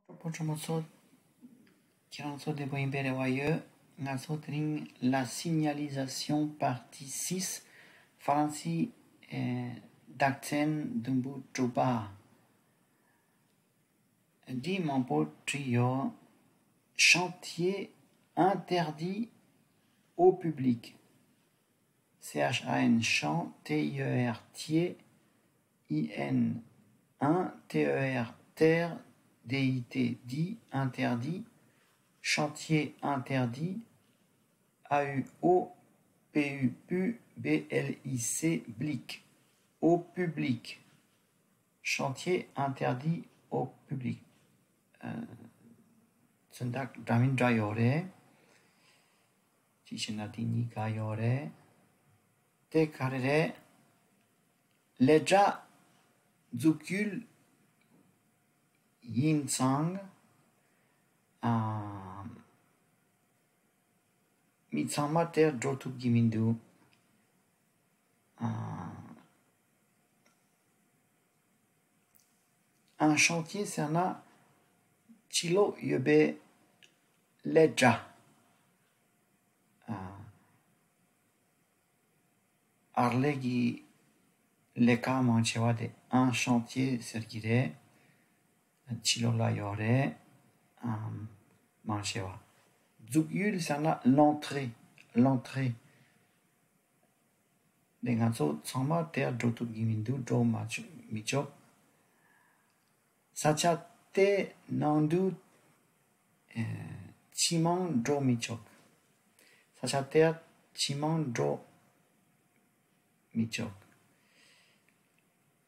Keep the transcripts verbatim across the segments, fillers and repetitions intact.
གྲོགས་པོ་གྲོགས་མོ་ཚོ། ཁྱེད་རང་ཚོ་བདེ་པོ་ཡིན་པའི་རེ་བ་ཡོད། ང་ཚོ་དེ་རིང་La signalisation partie six, ཧྥ་རན་སི་ཨེ་དག་ཚན་བདུན་པོ་དྲུག་པ། འདི་མང་པོ་བྲིས་ཡོད། Chantier interdit au public. C H A N, chan, T I E R, tier, I N, in, T E R, ter, D I T, dit, interdit, chantier interdit, A U O, P U, pu, B L I C, blic, au public, chantier interdit au public. ཚོན་མདོག་འདྲ་མི་འདྲ་ཡོད་རེད། ཅི་ཞེ་ན་དེ་གཉིས་ཀ་ཡོད་རེད། དེ་ག་རེ་རེད། ལས་གྲྭ་འཛུགས་ཡུལ་ཡིན་ཙང་ཨ། མི་ཚང་མ་དེར་འགྲོ་ཐུབ་ཀྱི་མི་འདུག་ཨ། ཨ། chantier ཟེར་ན་ཕྱི་ལོགས་ཡོད་པའི་ལས་གྲྭ། ཨ། ཨར་ལས་ཀྱི་ལས་ཀ་མང་ཆེ་བ་དེ་en chantier ཟེར་གྱི་རེད། ཕྱི་ལོགས་ལ་ཡོད་རེད། ཨམ། མང་ཆེ་བ། འཛུགས་ཡུལ་ཟེར་ན་l'entrée, l'entrée། དེ་ང་ཚོ་ཚང་མ་དེར་འགྲོ་ཐུབ་ཀྱི་མི་འདུག་འགྲོ་མ་ཆོག་མི་ཆོག་ས་ཆ་དེ་ནང་དུ་ཨེ། སྤྱི་དམངས་འགྲོ་མི་ཆོག་ས་ཆ་དེར་སྤྱི་དམངས་འགྲོ་མི་ཆོག་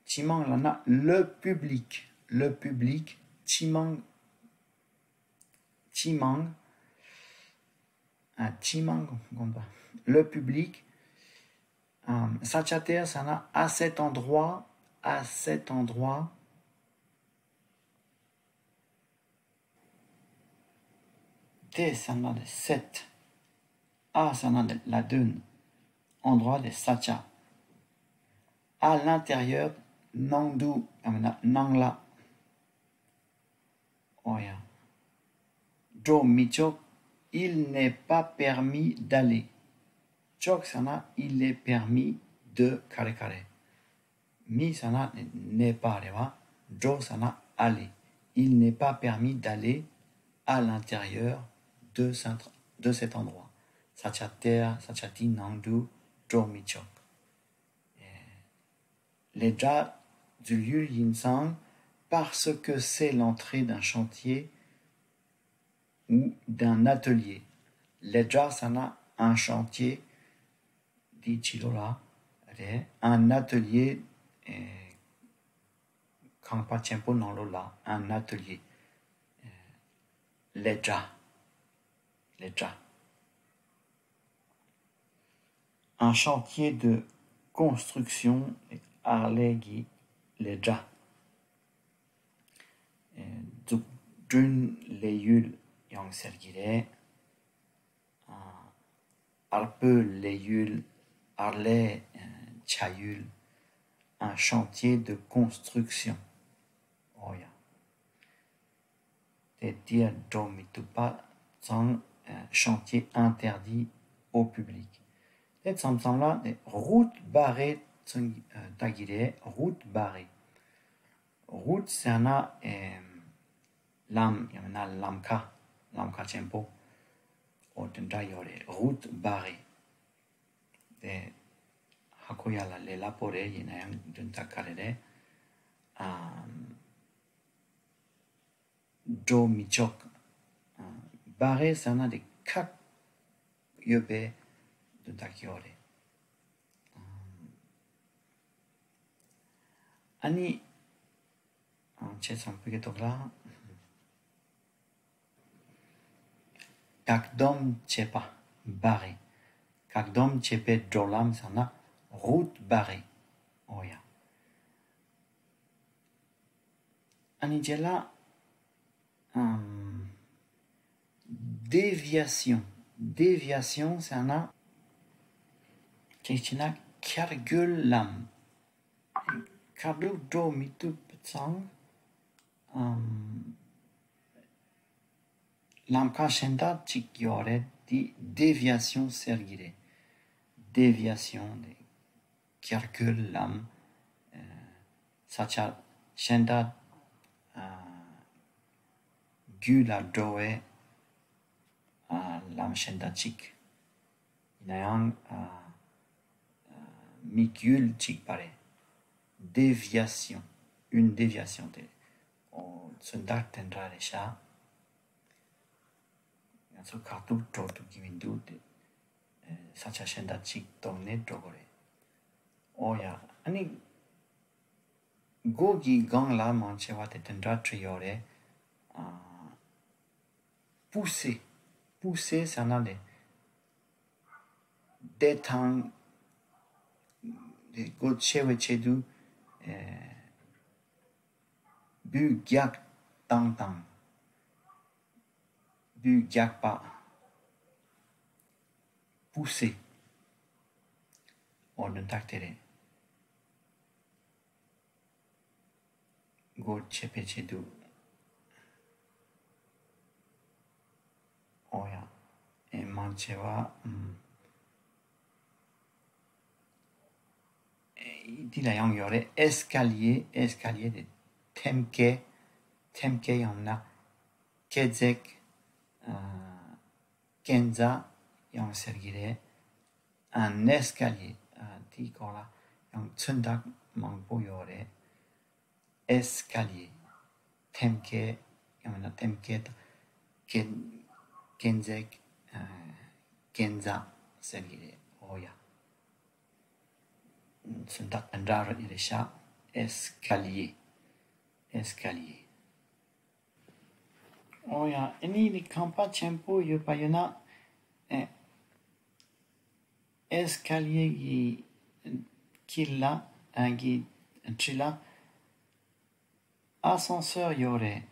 སྤྱི་དམངས་ལབ་ན་le public, le public, སྤྱི་དམངས། སྤྱི་དམངས། ཨ། སྤྱི་དམངས་དགོངས་པ། Le public, ཨམ། ས་ཆ་དེར་ཟེར་ན་à cet endroit, à cet endroit. དེ་ཟེར་ན་ལ་cette, à ཟེར་ན་ལ་ལ་དོན། endroit ལ་ས་ཆ། À l'intérieur, ནང་དུ་ཡང་མིན་ན་ནང་ལ། ཨོ་ཡ། འགྲོ་མི་ཆོག il n'est pas permis d'aller. ཆོག་ཟེར་ན་il est permis de ག་རེ་ག་རེ། མི་ཟེར་ན་n'est pas རེད་བ། འགྲོ་ཟེར་ན་aller. Il n'est pas permis d'aller à l'intérieur de cet, de cet endroit. ས་ཆ་དེ། ས་ཆ་དེའི་ནང་དུ་འགྲོ་མི་ཆོག་ལས་གྲྭ་འཛུལ་ཡུལ་ཡིན་ཙང་། Parce que c'est l'entrée d'un chantier ou d'un atelier. ལས་གྲྭ་ཟེར་ན་un chantier འདི་ཕྱི་ལོགས་ལ་རེད། Un atelier ཨེ། ཁང་པ་ཆེན་པོ་ནང་ལོགས་ལ་un atelier ཨེ། ལས་གྲྭ། ལས་གྲྭ། Un chantier de construction ཨར་ལས་ཀྱི་ལས་གྲྭ། ཨེ། འཛུགས་སྐྲུན་ལས་ཡུལ་ཡང་ཟེར་གྱི་རེད། ཨ། ཨར་སྤོས་ལས་ཡུལ། ཨར་ལས་ཨེ། བྱ་ཡུལ། Un chantier de construction. ཨོ་ཡ། དེ་དེར་འགྲོ་མི་ཐུབ་པ་ཙང་། ཨ། Chantier interdit au public. དེ་མཚམས་མཚམས་ལ་དེ་route barrée ཚང་ཨ། ལྟ་གི་རེད། Route barrée. Route ཟེར་ན་ཨེ། ལམ་ཡང་མིན་ན་ལམ་ཁ། ལམ་ཁ་ཆེན་པོ། ཨོ་དེ་འདྲ་ཡོད་རེད། Route barrée. དེ་ཧ་གོ་ཡ་ལ་ལས་སླ་པོ་རེད། ཡིན་ན་ཡང་དོན་དག་ག་རེ་རེད། ཨམ། འགྲོ་མི་ཆོག་ཨ། barrée ཟེར་ན་དེ་ཁག་ཡོད་པའི་དོན་དག་ཡོད་རེད། ཨ་ནི་ཨ། བྱས་ཙང་བོད་སྐད་ཐོག་ལ། བཀག་སྡོམ་བྱས་པ། barrée. བཀག་སྡོམ་བྱས་པའི་འགྲོ་ལམ་ཟེར་ན་route barrée. ཨོ་ཡ། ཨ་ནི་རྗེས་ལ། ཨམ། déviation. Déviation ཟེར་ན། ཅིག་བྱས་ན་འཁྱར་རྒྱུ་ལམ། ཁ་དྲུག་འགྲོ་མི་ཐུབ་པ་ཙང་། ཨམ། ལམ་ཁ་གཞན་དག་ཅིག་ཡོད་རེད། དེ་déviation་ཟེར་གྱི་རེད། Déviation་དེ་རྒྱ་སྒོའི་ལམ། ཨ། ས་ཆ་གཞན་དག་ཨ། བརྒྱུད་ལ་འགྲོ་བའི་ཨ། ལམ་གཞན་དག་ཅིག་ཡིན་ན་ཡང་ཨ། ཨ། དམིགས་ཡུལ་གཅིག་པ་རེད། Déviation, une déviation་དེ། ཨོ། མཚོན་རྟགས་དེ་འདྲ་རེད་ཤག་ང་ཚོ་ཁ་ཐུག་འགྲོ་ཐུབ་ཀྱི་མི་འདུག་སྟེ། ཨ། ས་ཆ་གཞན་དག་ཅིག་ཐོག་ནས་འགྲོ་དགོས་རེད། ཨོ་ཡ། ཨ་ནི་སྒོ་གི་སྒང་ལ་མང་ཆེ་བ་དེ་དེ་འདྲ་བྲིས་ཡོད་རེད། ཨ། Pousser, pousser་ཟེར་ན་ལས་བདེ་ཐང་ལས་སྒོ་ཕྱེ་བའི་ཆེད་དུ། ཨ། སྦུལ་རྒྱག་སྟངས་དང་། སྦུལ་རྒྱག་པ། Pousser། ཨོ། དོན་དག་དེ་རེད། སྒོ་ཕྱེ་བའི་ཆེད་དུ། ཨོ་ཡ། ཨེ། མང་ཆེ་བ། ཨམ། ཨེ། འདི་ལ་ཡང་ཡོད་རེད། Escalier, escalier་དེ་ཐེམ་སྐས། ཐེམ་སྐས་ཡང་ན་སྐས་འཛེག་ཨ། སྐས་འཛེག་ཡང་ཟེར་གྱི་རེད། Un escalier། ཨ། དེའི་སྐོར་ལ་ཡང་མཚོན་རྟགས་མང་པོ་ཡོད་རེད། Escalier། ཐེམ་སྐས། ཡང་ན་ཐེམ་སྐས་དང་། སྐས། སྐས་འཛེག་ཨ། སྐས་འཛེག་ཟེར་གྱི་རེད། ཨོ་ཡ། མཚོན་རྟགས་དེ་འདྲ་རེད་ཤག Escalier, escalier། ཨོ་ཡ། ཨ་ནི་ནི་ཁང་པ་ཆེན་པོ་ཡོད་པ་ཡིན་ན། ཨེ། Escalier་གི་དཀྱིལ་ལ། ཨ། གི་འཁྲིས་ལ་ascenseur་ཡོད་རེད།